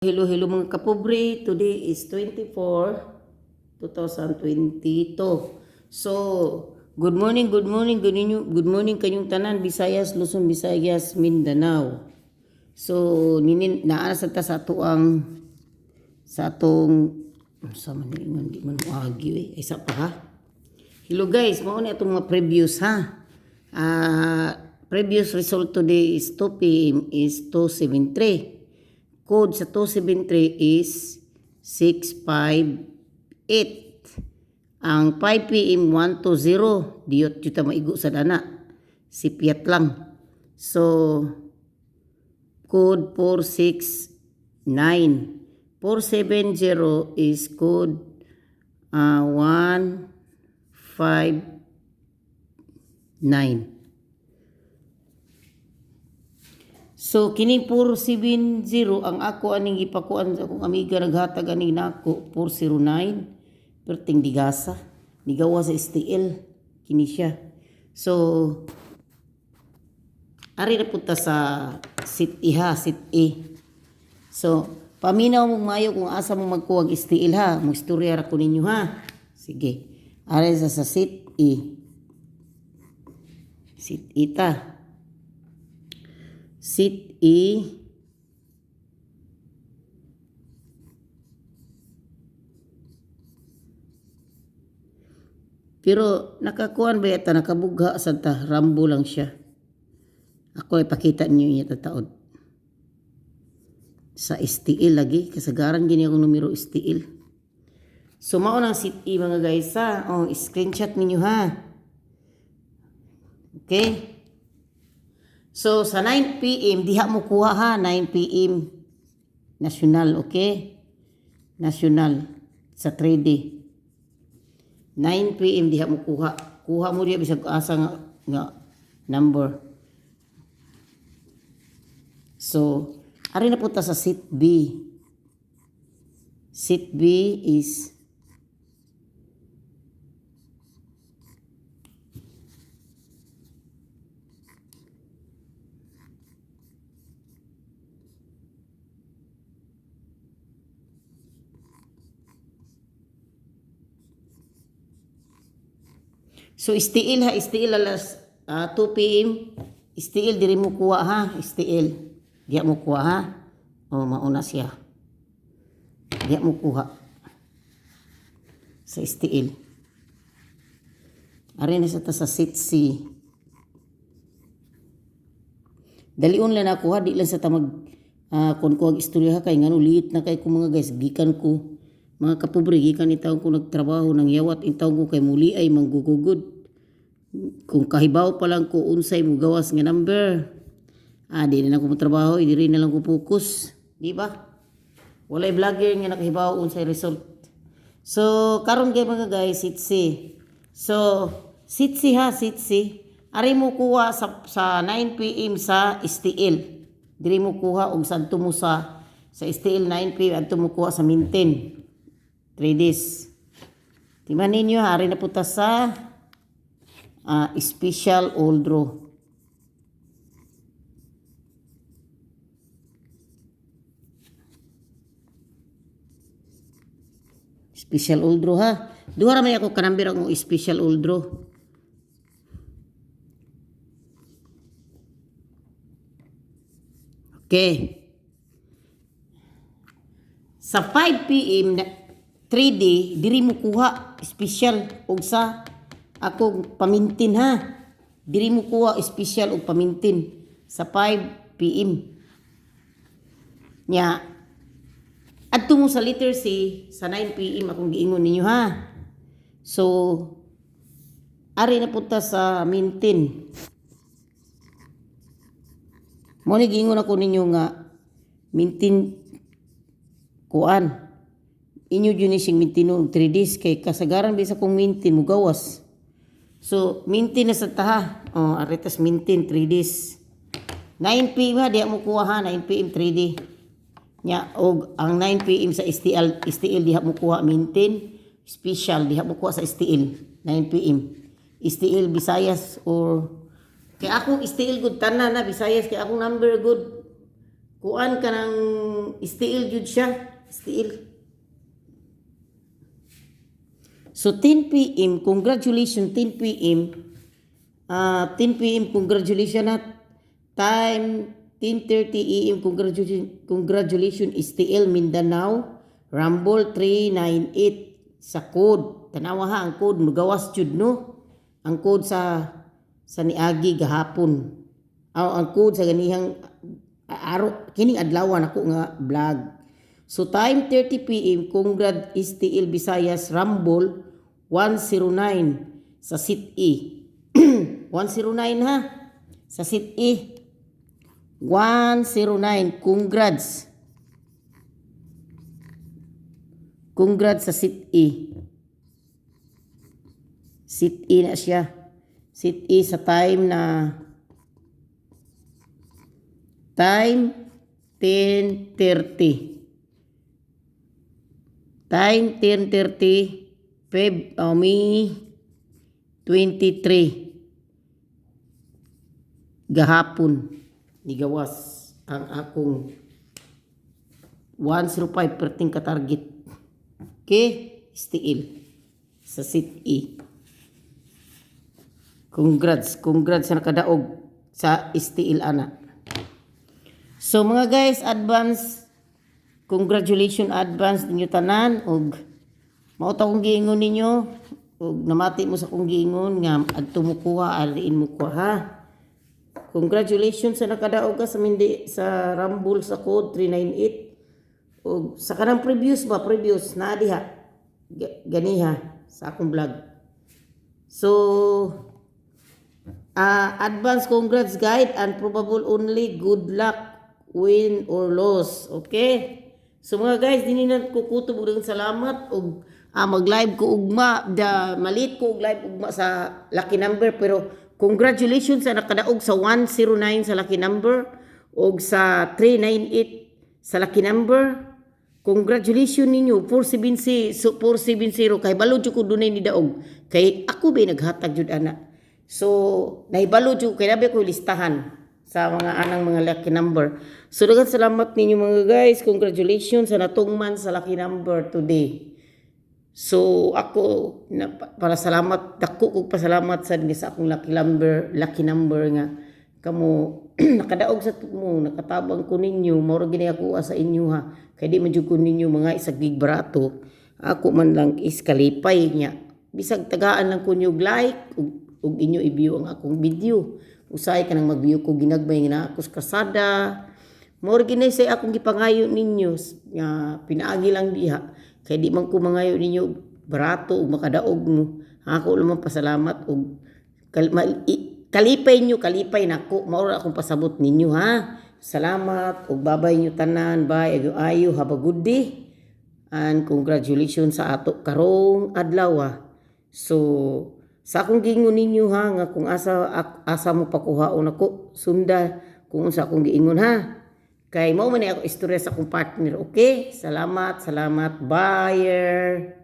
Hello, hello mga kapobre. Today is 24, 2022. So, good morning, good morning, good morning, good morning kanyong tanan, Visayas, Luzon, Visayas, Mindanao. So, ninin naa sa ta sa atuang sa atong sa man ingon di man moagi eh. Ay sa pa ha. Hello guys, mao ni atong mga previews ha. Previous result today is 2 PM is 273. Code sa 273 is 658. Ang 5 PM 120, diyot juta maigo sa dana. Sipyat lang. So code 469. 470 is code 159. So kining 470 ang ako aning gipakuan sa akong amiga naghatag ani nako 409 perting digasa nigawa sa STL kini siya. So ari na punta sa sit E ha, sit E. So paminaw mong mayo kung asa mo magkuha og STL ha, magstorya ra ko ninyo ha. Sige. Ari sa sit E. Sit E ta. Sit E. Pero nakakuan ba yata nakabugha sa ta rambo lang siya. Ako ipakita niyo iya tataod. Sa STL lagi kasagaran gini akong numero STL. So mao nang sit E mga guys ha. Oh, screenshot ninyo ha. Okay? So sa 9 PM diha mo kuha ha, 9 PM national, okay? National sa 3D. 9 PM diha mo kuha. Kuha mo diha bisag asa nga number. So ari na punta sa seat B. Seat B is So STL ha, STL alas 2 PM. STL diri mo kuha ha, STL. Diya mo kuha ha. O mauna siya. Diya mo kuha. Sa STL. Ari na sa ta sa seat C. Dalion lang ako ha, di lang sa ta mag kun ko ang istorya ha kay ngano liit na kay ko mga guys, gikan ko mga kapobre, gikan itaw ko nagtrabaho nang yawat intaw ko kay muli ay manggugugod. Kung kahibaw pa lang ko unsay mo gawas nga number. Di na lang ko motrabaho, diri na lang ko focus, di ba? Walay vlogger nga nakahibaw unsay result. So karon kay mga guys, sitsi. So sitsi ha, sitsi. Ari mo kuha sa 9 PM sa STL. Diri mo kuha og sadto mo sa STL 9 PM adto mo kuha sa Mintin. 3 days. Timan ninyo, ari na punta sa special all draw. Special all draw ha. Duha ra may ako kanambir ang special all draw. Okay. Sa 5 PM na 3D, diri mo kuha special og sa akong pamintin ha. Diri mo kuha special og pamintin sa 5 PM. Nya adto mo sa letter C sa 9 PM akong giingon ninyo ha. So ari na punta sa mintin. Mo ni giingon ako ninyo nga mintin kuan. Inyo jud ni siyang mintino og 3 days kay kasagaran bisa kong mintin mo gawas. So mintin na sa taha. Oh, aritas mintin 3 days. 9 PM ha, diha mo kuha ha, 9 PM 3D. Nya og ang 9 PM sa STL, STL diha mo kuha mintin special diha mo kuha sa STL 9 PM. STL Visayas or kay akong STL good tanan na Visayas kay akong number good. Kuan ka ng STL jud siya, STL. So 10 p.m., congratulations, 10 p.m. 10 p.m., congratulations na time 10:30 a.m., congratulations, congratulations, STL Mindanao Rumble 398 sa code. Tanawa ha ang code, mugawas jud, no, ang code sa niagi gahapon. Aw, ang code sa ganihang araw, kining adlaw nako nga vlog. So time 30 p.m., congrats STL Visayas Rumble 109 sa Seat E. 109 ha. Sa Seat E. 109, congrats. Congrats sa Seat E. Seat E na siya. Seat E sa time na time 10:30. Time 10:30, Feb, oh, May 23 gahapon nigawas ang akong 105 perting ka-target. Okay, STL sa Seat E. Congrats, congrats sa nakadaog sa STL ana. So mga guys, advance congratulations, advance ninyo tanan og mao ta akong giingon ninyo ug namati mo sa akong giingon nga adto mo kuha, ariin mo kuha ha. Congratulations sa nakadaog ka sa mindi sa Rumble sa code 398 ug sa kanang previous ba, previous na diha ganiha sa akong vlog. So advance congrats guide and probable only, good luck, win or loss. Okay? So mga guys, dinhi na ko kutob og daghang salamat ug mag-live ko ugma, da malit ko og live ugma sa lucky number, pero congratulations sa nakadaog sa 109 sa lucky number ug sa 398 sa lucky number. Congratulations ninyo. 470, so 470 kay balo jud ko dunay ni daog kay ako ba naghatag jud ana. So nahibalo jud kay labi ko listahan sa mga anang mga lucky number. So daghang salamat ninyo, mga guys. Congratulations sa natungman sa lucky number today. So ako na, para salamat, dako kog pasalamat sad nga sa akong lucky number nga kamo nakadaog sa mo, nakatabang ko ninyo. Mao ra gini ako sa inyo ha, kay di man jud ko ninyo mga isag gig barato. Ako man lang is kalipay niya bisag tagaan lang ko ninyo like ug inyo i-view ang akong video. Usahay ka nang mag-view ko ginagmay nga naa ako sa kasada. Mao ra gini say akong gipangayo ninyo nga pinaagi lang diha kay di man ko mangayo ninyo barato ug makadaog mo. Ako lang man pasalamat og kalipay nyo, kalipay nako. Mao ra akong pasabot ninyo ha. Salamat ug babay nyo tanan. Bye, ayo ayo, have a good day and congratulations sa ato karong adlaw ah. So sa akong giingon ninyo ha nga kung asa mo pakuhaon ako, sunda kung unsa akong giingon ha. Kay mao man ni ako istorya sa akong partner, okay? Salamat, salamat. Bye.